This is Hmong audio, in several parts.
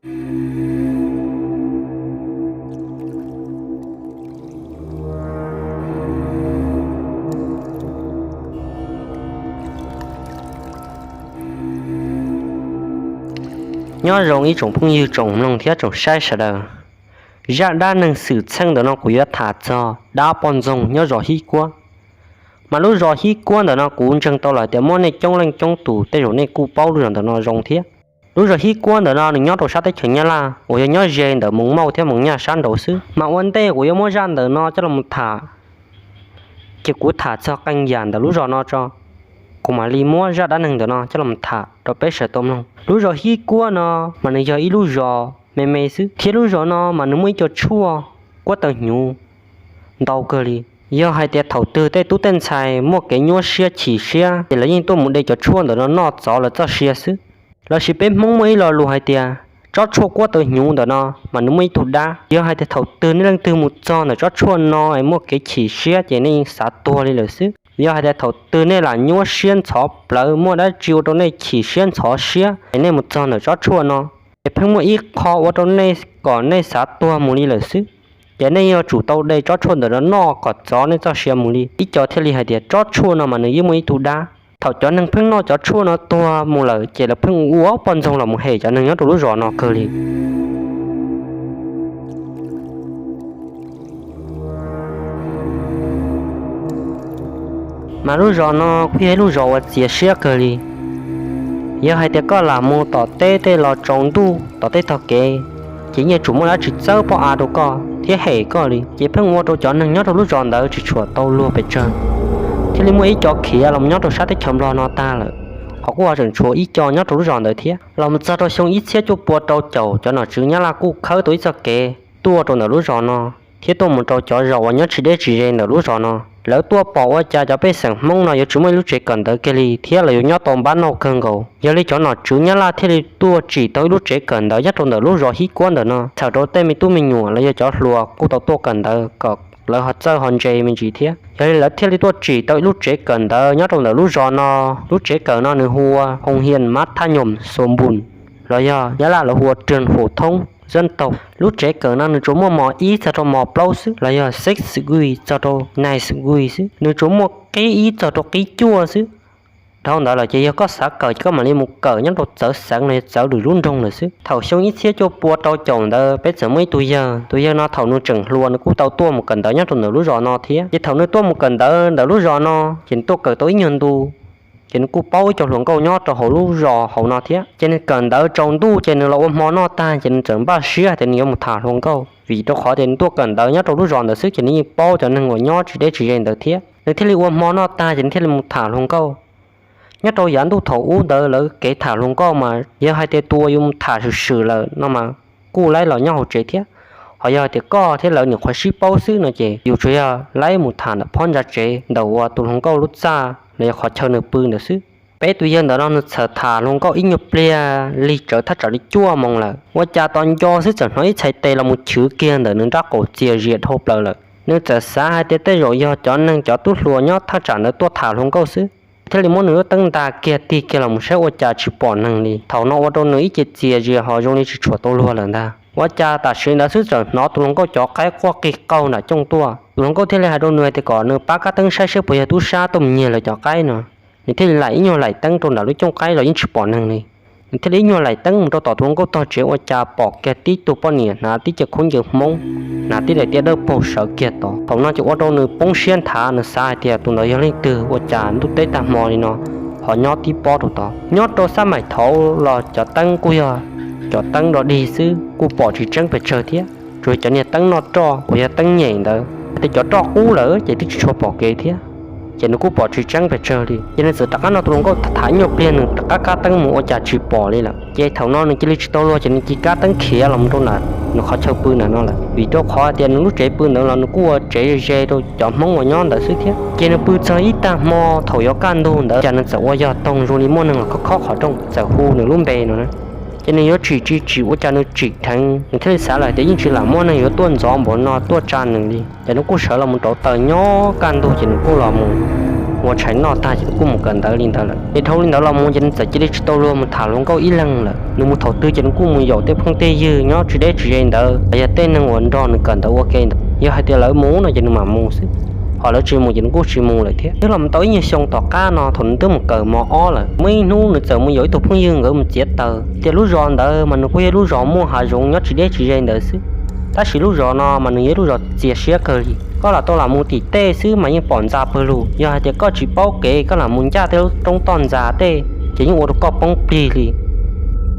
Nyob zoo ib tsoom phooj ywg tsoom mloog thiab tsoom saib sawv daws. Zaj dab neeg xwm txheej ntawm no kuv yuav tham txog dab poj ntxoog nyob zos Hib Kuab. Mas lub zos Hib Kuab ntawm no kuv ntseeg tau lawm tias muaj nej coob leej coob tus tej zaum nej kuj paub lub zos ntawm no zoo thiab. Lub zos Hib Kuab ntawm no nws nyob rau sab teb chaws Nyab Laj uas yog nyob ze ntawm Moos Mauj thiab Moos Nyaj sab nraud xwb. Mas ua ntej kuv yuav muab zaj ntawm no coj los tham, ces kuv tham txog qee yam ntawm lub zos no tso, kuv mam li muab zaj dab neeg ntawm no coj los tham rau peb sawv tau mloog. Lub zos Hib Kuab no mas nws yog ib lub zos me me xwb, thiab lub zos no mas nws muaj ib co tshuaj kuab taw hnyuv ntau kawg li. Yog hais tias thaum twg tej tub tej ntxhais muaj kev nyuaj siab chim siab ces lawv yeej tuaj mus de cov tshuaj ntawm no noj txov lawv txoj sia xwb. Lossis peb Hmoob muaj ib lo lus hais tias tsob tshuaj kuab taw hnyuv ntawm no mas nws muaj ib tug dab. Yog hais tias thaum twg nej leej twg mus txog ntawm tsob tshuaj no es muaj kev chim siab ces nej yeej xav tuag li lawm xwb. Yog hais tias thaum twg nej lam nyuaj siab ntxhov plawv muaj dab tsi ua rau nej chim siab ntxhov siab es nej mus txog ntawm tsob tshuaj no, ces pheej muaj ib qho ua rau nej kom nej xav tuag mus li lawm xwb. Ces nej yuav tsum tau de tsob tshuaj ntawm no noj kom txov nej txoj sia mus li. Ib co thiaj li hais tias tsob tshuaj no mas nws yeej muaj ib tug dab. Thaum cov neeg pheej noj cov tshuaj no tuag mus lawm ces lawv pheej ua poj ntxoog los mus hem cov neeg nyob rau lub zos no kawg li. Mas lub zos no kuj yog ib lub zos uas txias siab kawg li. Yog hais tias koj lam mus tom teb tej los tsaus ntuj tom tej tog kev, ces yeej yuav tsum muaj dab tsi txawb pob av rau koj thiab hem koj li. Ces pheej ua rau cov neeg nyob rau lub zos ntawd tsis tshua tau luag pes tsawg, thiaj li muaj ib co khiav los nyob rau sab teb chaws Nplog no tag lawm, ho kuj ho tseem tshuav ib co nyob rau lub zos ntawd thiab. Los mus txog rau xyoo ib txhiab cuaj pua rau caum cov nom tswv Nyab Laj kuj khawb tau ib txoj kev tuaj rau ntawm lub zos no, thiab tuaj mus rau cov zos uas nyob tsis deb tsis ze ntawm lub zos no. Lawv tuaj pom ua cas cov pej xeem Hmoob no yuav tsis muaj ib lub tsev kawm ntawv kiag li thiab lawv yuav nyob tau npab nauj kawg nkaus. Yog li cov nom tswv Nyab Laj thiaj li tuaj tsim tau ib lub tsev kawm ntawv nyob rau ntawm lub zos Hib Kuab ntawm no, txhawm rau tej me tub me nyuam los yog cov hluas kuj tau tuaj kawm ntawv kom lawv ho txawj ho ntse me ntsis thiab. Yog li lawv thiaj li tuaj tsim tau ib lub tsev kawm ntawv nyob rau ntawm lub zos no. Lub tsev kawm no nws hu ua Hoo Hian Mab Thaj Nyoom Xua Npun, los yog Nyab Laj lawv hu ua Trường Phổ Thông Dân Tộc. Lub tsev kawm no nws tsuas muaj mos ib txog rau mos plaub xwb, los yog six school txog rau nine school xwb. Nws tsuas muaj qib ib txog rau qib cuaj xwb. Dhau ntawd lawm ces yog koj xav kawm ces koj mam li mus kawm nyob rau txawv xeev los yog txawv lwm lub nroog lawm xwb. Thaum xyoo ib txhiab cuaj pua rau caum ntawd peb txawm muaj ib tug yawg, tus yawg no thaum nws tseem hluas nws kuj tau tuaj mus kawm ntawv nyob rau ntawm lub zos no thiab. Ces thaum nws tuaj mus kawm ntawv ntawm lub zos no ces nws tuaj kawm tau ib nyuag ntu, ces nws kuj paub ib co hluas nkauj nyob rau hauv lub zos hauv no thiab. Ces nws kawm ntawv tsaus ntuj ces nws los ua hmo noj tag ces nws txawm npaj siab hais tias nws yuav mus tham hluas nkauj, vim rau qhov tias nws tuaj kawm ntawv nyob rau lub zos ntawd xwb ces nws yeej paub cov neeg uas nyob tsis deb tsis ze ntawd thiab. Nws thiaj li ua hmo noj tag ces nws thiaj li mus tham hluas nkauj. Nyob rau yav ntuj thaum ub ntawd lawv kev tham hluas nkauj mas yog hais tias tus uas yus mus tham swm swm lawm no mas kuj laib los nyob hauv tsev thiab. Ho yog hais tias koj thiab lawv nyuam qhuav sib paub xwb no ces yus tsuas yog laib mus tham ntawm phab ntsa tsev ntawm uas tus hluas nkauj lub txaj los yog qhov chaw nws pw ntawd xwb. Peb tus yawg ntawm no nws txawm tham hluas nkauj ib nyuag pliag lig tsawv thaj tsam li cuaj moos lawm, ua cas tos nco xwb txawm hnov ib txhais tes los mus chwv kiag ntawm nws nrab qaum txias zias dhau plaws lawm. Nws txawm xav hais tias tej zaum yog cov neeg cov tub hluas nyob thaj tsam ntawd tuaj tham hluas nkauj xwb, thiaj li muab nws lub teeb nta kiag tig kiag los mus saib ua cas tsis pom neeg li. Thaum no ua rau nws ib ce txias zias ho zoo li tsis tshua tau luag lawm ntag. Ua cas tam sim ntawd xwb txawm hnov tus hluas nkauj cov qaib quaj qig qaug nram cooj tuaj. Tus hluas nkauj thiaj li hais rau nws hais tias kom nws pab kab teeb saib seb puas yog tub sab tuaj mus nyiag lawv cov qaib no. Nws thiaj li laim ib nyuag laim teeb rau nram lub cooj qaib los yeej tsis pom neeg li. Nws thiaj li ib nyuag laim teeb mus rau tom tus hluas nkauj tog tsev ua cas pom kiag tib tug poj niam hnav tib ce khaub ncaws Hmoob, hnav tib daim tiab dawb paug sawv kiag tod. Thaum no ces ua rau nws poob siab nthav, nws xav hais tias tus ntawd yog leej twg ua cas ntuj teb tag hmo li no ho nyob tib pob rau tod. Nyob rau xab maim thaud los cov teeb kuj yog cov teeb dog dig xwb, kuj pom tsis tseeb pes tsawg thiab. Tsuas yog cov niag teeb noj roj uas yog teeb nyem ntawd, hais tias cov roj qub lawm ces twb tsis tshua pom kev thiab. Ces nws kuj pom tsis tseeb pes tsawg li. Ces nws txawm rov qab no tus hluas nkauj tham ib nyuag pliag nws rov qab kab teeb mus ua cas tsis pom li lawm. Ces thaum no nws cia li tsis tau luag ces nws cia kab teeb khiav los rau ntawm nws qhov chaw pw ntawm no lawm, vim rau qhov hais tias nws lub tsev pw ntawd los nws kuj ua tsev ze rau cov Hmoob uas nyob ntawd xwb thiab. Ces nws pw txog ib tag hmo thaum yuav kaj ntug ntawd cas nws txawm ua yog toog zoo li muaj neeg los khob khob qhov rooj txawm hu nws lub npe no na. Ces nws yuav tsim tsis tsim ua cas nws tsim dheev, nws thiaj li xav lawm tias yeej tsis lam muaj neeg yuav tuaj ntxov npaum no tuaj tsa nws li. Ces nws kuj sawv los mus rauv taws nyob kaj ntug ces nws kuj los mus ua tshais noj tag ces nws kuj mus kawm ntawv li ntawd lawm. Ces dhau li ntawd los mus ces nws txawm cia li tsis tau luag mus tham hluas nkauj ib leeg lawm. Nws mus thaum twg ces nws kuj mus yaum tej phooj tej ywg nyob tsis deb tsis ze ntawd los yog tej neeg uas nrog nws kawm ntawv ua ke ntawd. Yog hais tias lawv mus no ces nws mam mus xwb, ho lawv tsis mus ces nws kuj tsis mus lawm thiab. Twb los tau ib nyuag xyoo tom qab no thaum nws twb mus kawm mos ob lawm, muaj ib hnub nws txawm mus yaum ib tug phooj ywg nkawd mus txiav taws. Tias lub zos ntawd mas nws kuj yog lub zos muaj hav zoov nyob tsis deb tsis ze ntawd xwb, tab sis lub zos no mas nws yog lub zos txias siab kawg li. Koj lam tau lam mus tim tej xwb mas yeej pom ntxa pawg lug, yog hais tias koj tsis paub kev koj lam mus ncaj tej lub roob toj ntxas tej ces yeej ua rau koj poob plig li.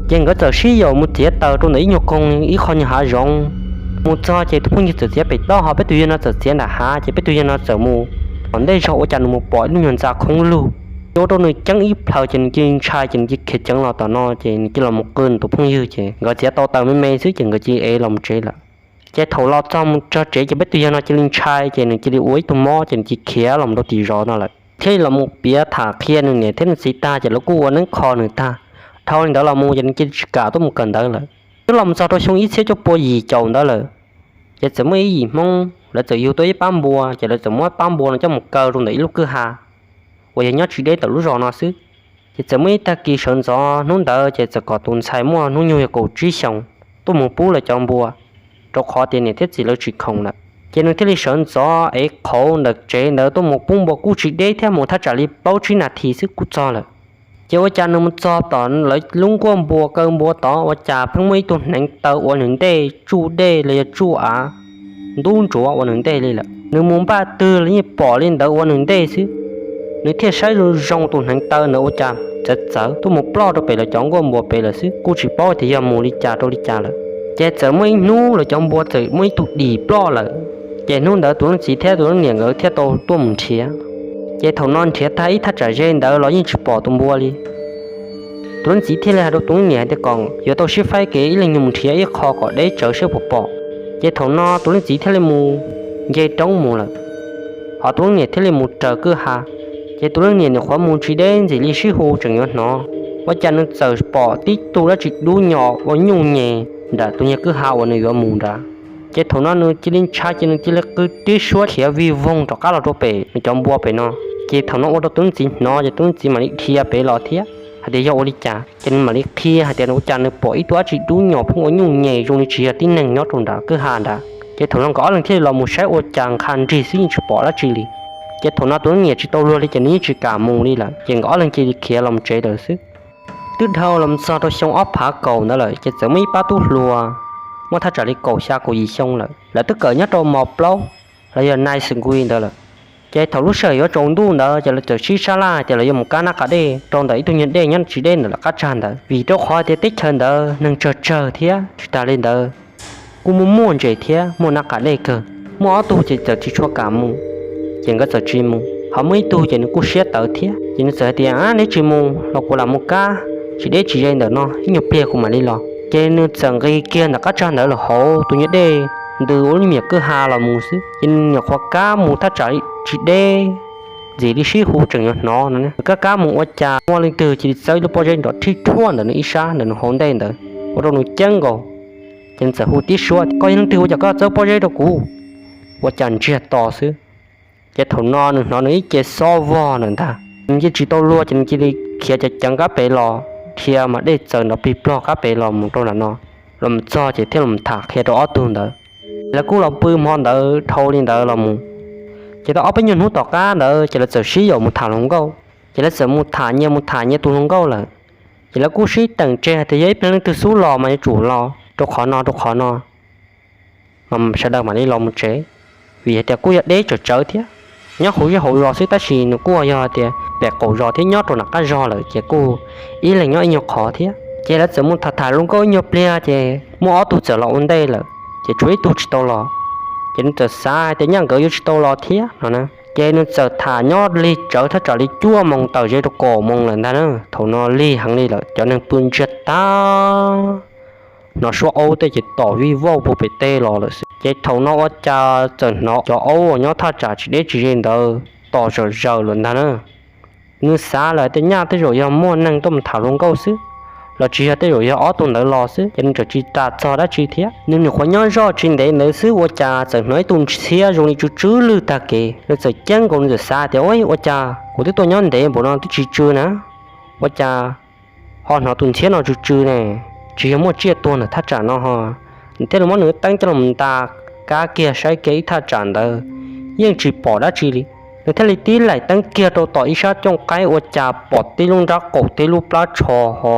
Ces nkawd txawm sib yaum mus txiav taws rau ntawm ib nyuag koog ib qho nyuag hav zoov. Mus txog ces tus phooj ywg txawm txiav pem toj, ho peb tus yawg no txawm txiav nram hav, ces peb tus yawg no txawm mus tom ntej zog ua cas nws mus pom ib lub nyuag ntxa khoob lug. Ces ua rau nws ceeb ib plhaws ces nws cia li ntshai ces nws cia li khiav ceev los tom no ces nws cia li los mus qw nws tus phooj ywg ces nkawd txiav tau taws me me xwb ces nkawd cia li ev los mus tsev lawm. Ces thaum los txog mus txog tsev ces peb tus yawg no cia li ntshai ces nws cia li ua ib tug mob ces nws cia li khiav los rau tim zos no lawm, thiaj li los mus piav tham qhia nws niam thiab nws txiv tag ces lawv kuj ua neeb kho nws tag. Dhau li ntawd los mus ces nws cia li tsis kam tuaj mus kawm ntawv lawm. Twb los mus txog rau xyoo ib txhiab cuaj pua yim caum ntawd lawm, ces txawm muaj ib yim Hmoob lawv txawm yug tuaj ib pab npua ces lawv txawm muab pab npua no coj mus kaw rau ntawm ib lub kwj ha uas yog nyob tsis deb ntawm lub zos no xwb. Ces txawm muaj ib tag kis sawv ntxov hnub ntawd ces txawm kom tus ntxhais muaj hnub nyoog yog kaum tsib xyoos tuaj mus pub lawv cov npua, rau qhov tias niam thiab txiv lawv tsis khoom lawm. Ces nws thiaj li sawv ntxov ev qhauv ntawm tsev ntawd tuaj mus pub npua kuj tsis deb thiab, mus thaj tsam li plaub tsib nas this xwb kuj txog lawm. Ces ua cas nws mus txog tom lawv lub nkuaj npua kaw npua tod ua cas pheej muaj ib tug hneev taw ua nws ntej tsuj dej los yog tsuj av ntub ntsuav ua nws ntej li lawm. Nws mus npaj twg los yeej pom li ntawd ua nws ntej xwb. Nws thiaj saib zoo zoo tus hneev taw ntawd ua cas txawv txawv tuaj mus ploj rau pem lawv cov nkuaj npua pem lawm xwb, kuj tsis paub tias yog mus li cas rau li cas lawm. Ces txawm muaj ib hnub lawv cov npua txawm muaj ib tug dim ploj lawm. Ces hnub ntawd tus leej txiv thiab tus leej niam nkawd thiaj tau tuaj mus nrhiav. Ces thaum no nrhiav tag ib thaj tsam ze ntawd los yeej tsis pom tus npua li. Tus leej txiv thiaj li hais rau tus leej niam hais tias kom yuav tau sib faib kev ib leeg mus nrhiav ib qho kom deb tsawv seb puas pom. Ces thaum no tus leej txiv thiaj li mus nce roob mus lawm, ho tus leej niam thiaj li mus raws kwj ha. Ces tus leej niam nyuam qhuav mus tsis deb ntxim li sib hu tseem yuav hnov, ua cas nws txawm pom tib tug dab tsi dub nyos ua nyuj nyem nram tus niag kwj ha uas nws yuav mus nrad. Ces thaum no nws cia li ntshai ces nws cia li qw tib suab khiav vij voog rov qab los rau pem nws cov npua pem no. Ces thaum no ua rau tus leej txiv hnov ces tus leej txiv mam li dhia pem los thiab hais tias yog ua li cas, ces nws mam li qhia hais tias ua cas nws pom ib tug dab tsi dub nyos pheej ua nyuj nyem zoo li tsis yog tib neeg nyob rau nram kwj ha nrad. Ces thaum no nkawd ob leeg thiaj li los mus saib ua cas nqha nrig xwb yeej tsis pom dab tsi li. Ces thaum no tus leej niam tsis tau luag li ces nws yeej tsis kam mus li lawm, ces nkawd ob leeg cia li khiav los tsev lawm xwb. Twb dhau los txog rau xyoo ob phav kaum ntawd lawm ces txawm muaj ib pab tub hluas muaj thaj tsam li kaum xya kaum yim xyoo lawm, lawv twb kawm nyob rau mos plaub los yog nai xwm nqui ntawd lawm. Ces thaum lub sij hawm yuav tsaus ntuj ntawd ces lawv txawm sib sab laj hais tias lawv yuav mus kab nab qa dej rau ntawm ib tug nyuag dej nyob tsis deb ntawm lawv qab tsag ntawd, vim rau qhov tias teb chaws ntawd neeg tsawg tsawg thiab tsis tas li ntawd kuj muaj muaj ntses thiab muaj nab qa dej kawg. Muaj ob tug ces txawm tsis tshua kam mus, ces nkawd txawm tsis mus, ho muaj ib tug ces nws kuj siab tawv thiab ces nws txawm hais tias, neb tsis mus los kuv lam mus kab tsis deb tsis ze ntawm no ib nyuag pliag kuv mam li los. Ces nws txawm nqis kiag ntawm qab tsag ntawd los hauv tus nyuag dej ntws ua lub me nyuam kwj ha los mus xwb, ces nws nyuam qhuav kab mus thaj tsam tsis deb ntxim li sib hu tseem yuav hnov no, nws kab kab mus ua cas muaj leej twg cia li txawb lub pob zeb nrov thij thuaj ntawm nws ib sab ntawm nws hauv ntej ntawd, ua rau nws ceeb nkaus. Ces nws txawm hu tib suab, koj yog leej twg ua cas koj txawb pob zeb rau kuv? Ua cas ntsiag to xwb. Ces thaum no nws hnov nws ib ce xob vog ntawm ntag, nws cia tsis tau luag ces nws cia li khiav ceev ceev kab pem los, dhia mas dej txaws nrov plig plog kab pem los mus rau nram no. Los mus txog ces thiaj los tham qhia rau ob tug ntawd. Lawv kuj los pw hmo ntawd dhau li ntawd los mus. Ces tau ob peb nyuag hnub tom qab ntawd ces lawv txawm sib yaum mus tham hluas nkauj. Ces lawv txawm mus tham nyias mus tham nyias tus hluas nkauj lawm. Ces lawv kuj sib teem tseg hais tias yog ib pliag leej twg xub los mas yuav tsum los rau qhov no rau qhov no, mas sawv daws mam li los mus tsev, vim hais tias kuj yog deb tsawv tsawv thiab, nyob hauv zej hauv zos xwb tab sis nws kuj yog hais tias pem qaum zos thiab nyob rau nram qab zog lawm ces kuj ib leeg nyob ib nyuag qhov thiab. Ces lawv txawm mus tham tham hluas nkauj ib nyuag pliag ces muaj ob tug txawm los ua ntej lawm, ces tshuav ib tug tsis tau los. Ces nws txawm xav hais tias nyaj nkawd yuav tsis tau los thiab no na. Ces nws txawm tham nyob lig tsawv thaj tsam li cuaj moos tawm ze rau kaum moos lawm ntag na. Thaum no lig heev li lawm, cov neeg pw ntsiag tag, hnov suab aub tej ces tom vij vauj puag pem teb los lawm xwb. Ces thaum no ua cas txawm hnov cov aub uas nyob thaj tsam tsis deb tsis ze ntawd tom zawm zaws lawm ntag na. Nws xav lawm tias nyaj tej zaum yog muaj neeg tuaj mus tham hluas nkauj xwb, los tsis yog, tej zaum yog ob tug ntawd los xwb, ces nws txawm tsis tas txog dab tsi thiab. Nws nyuam qhuav nyob zoj tsis ntev ntawd xwb ua cas txawm hnov ib tug ntxhiab zoo li tsw tsw lwj tag kev. Nws txawm ceeb nkaus, nws txawm xav tias, Ua, ua cas kuv twb tuaj nyob ntev npaum no twb tsis tsw na, ua cas ho hnov tus ntxhiab no tsw tsw ne? Tsis yog muaj tsiaj tuag ntawm thaj tsam no ho. Nws thiaj li muab nws teeb coj los nta kab kiag saib kiag ib thaj tsam ntawd, yeej tsis pom dab tsi li. Nws thiaj li tib laim teeb kiag rau tom ib sab cooj qaib ua cas pom tib lub nrab qaum tib lub plab tsho ho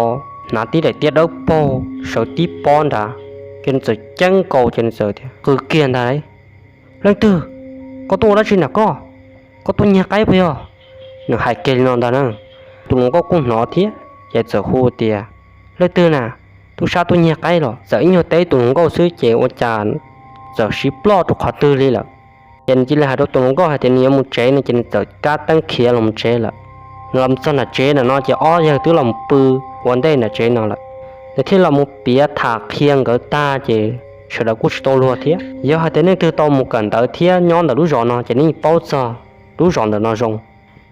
hnav tib daim tiab dawb paug sawv tib pob nrad. Ces nws txawm ceeb nkaus ces nws txawm tias, Qw kiag ntag lauj, leej twg? Koj tuaj ua dab tsi nram koj? Koj tuaj nyiag qaib puas yog? Nws hais kiag li no ntag na. Tus hluas nkauj kuj hnov thiab ces txawm hu tias, Leej twg na? Tub sab tuaj nyiag qaib los? Txawm ib nyuag teb tus hluas nkauj xwb ces ua cas txawm siv ploj rau qhov twg li lawm. Ces nws cia li hais rau tus hluas nkauj hais tias nws yuav mus tsev no ces nws txawm kab teeb khiav los mus tsev lawm. Nws los txog nram tsev ntawm no ces ob yawg twb los pw ua ntej nram tsev no lawm. Nws thiaj los mus piav tham qhia nkawd tag ces sawv daws kuj tsis tau luag thiab. Yog hais tias nej twg tau mus kawm ntawv thiab nyob ntawm lub zos no ces nej paub txog lub zos ntawm no zoo.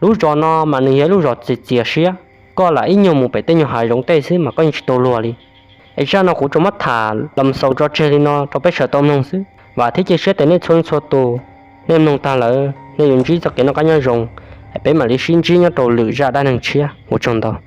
Lub zos no mas nws yog lub zos txias txias siab, koj lam ib nyuag mus pem tej nyuag hav zoov tej xwb mas koj yeej tsis tau luag li. Es zaj no kuv tsuas muab tham los xaus tso tseg li no rau peb sawv tau mloog xwb. Vam thiab cia siab tias nej txhua leej txhua tus, nej mloog tag lawm nej yuav ntsib txoj kev noj qab nyob zoo. Es peb mam li sib ntsib nyob rau lwm zaj dab neeg tshiab, ua tsaug ntau.